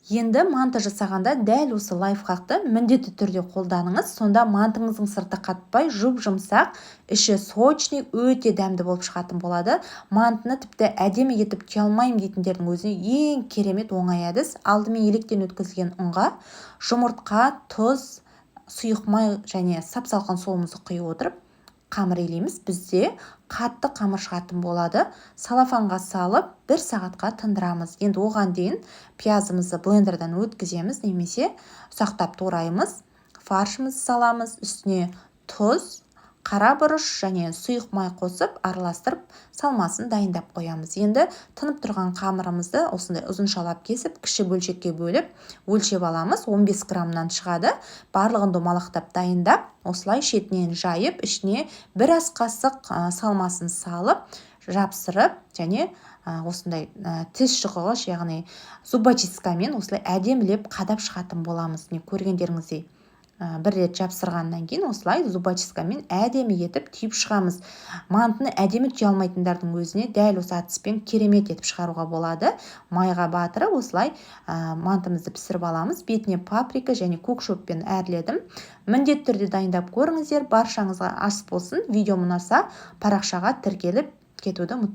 Енді манты жасағанда дәл осы лайфхакты міндетті түрде қолданыңыз. Сонда мантыңыздың сырты қатпай, жұп-жұмсақ, іші сочный, өте дәмді болып шығатын болады. Мантыны тіпті әдемі етіп түйе алмаймын дейтіндердің өзіне ең керемет, оңай әдіс. Алдымен електен өткізілген ұнға жұмыртқа, тұз, сұйық май және сап-салқын суымызды құйып отырып, қамыр илейміз. Бізде қатты қамыр шығатын болады. Салафанға салып, бір сағатқа тындырамыз. Енді оған дейін пиязымызды блендерден өткіземіз немесе ұсақтап тураймыз. Фаршымызды саламыз, үстіне тұз, қара бұрыш және сұйық май қосып, араластырып, салмасын дайындап қоямыз. Енді тынып тұрған қамырымызды осындай ұзыншалап кесіп, кіші бөлшекке бөліп, өлшеп аламыз. 15 граммнан шығады. Барлығын домалақтап дайындап, осылай шетінен жайып, ішіне бір ас қасық салмасын салып, жапсырып және осындай тіс шұқығыш, яғни зубочисткамен осылай әдемілеп қадап шығатын боламыз. Міне, көргендеріңіздей, бір рет жапсырғаннан кейін осылай зубочисткамен әдемі етіп түйіп шығамыз. Мантыны әдемі түйе алмайтындардың өзіне дәл осы әдіспен керемет етіп шығаруға болады. Майға батырып, осылай мантымызды пісіріп аламыз. Бетіне паприка және көк шөппен әрледім. Міндетті түрде дайындап көріңіздер. Баршаңызға ас болсын! Видеом ұнаса, парақшаға тіркеліп кетуді.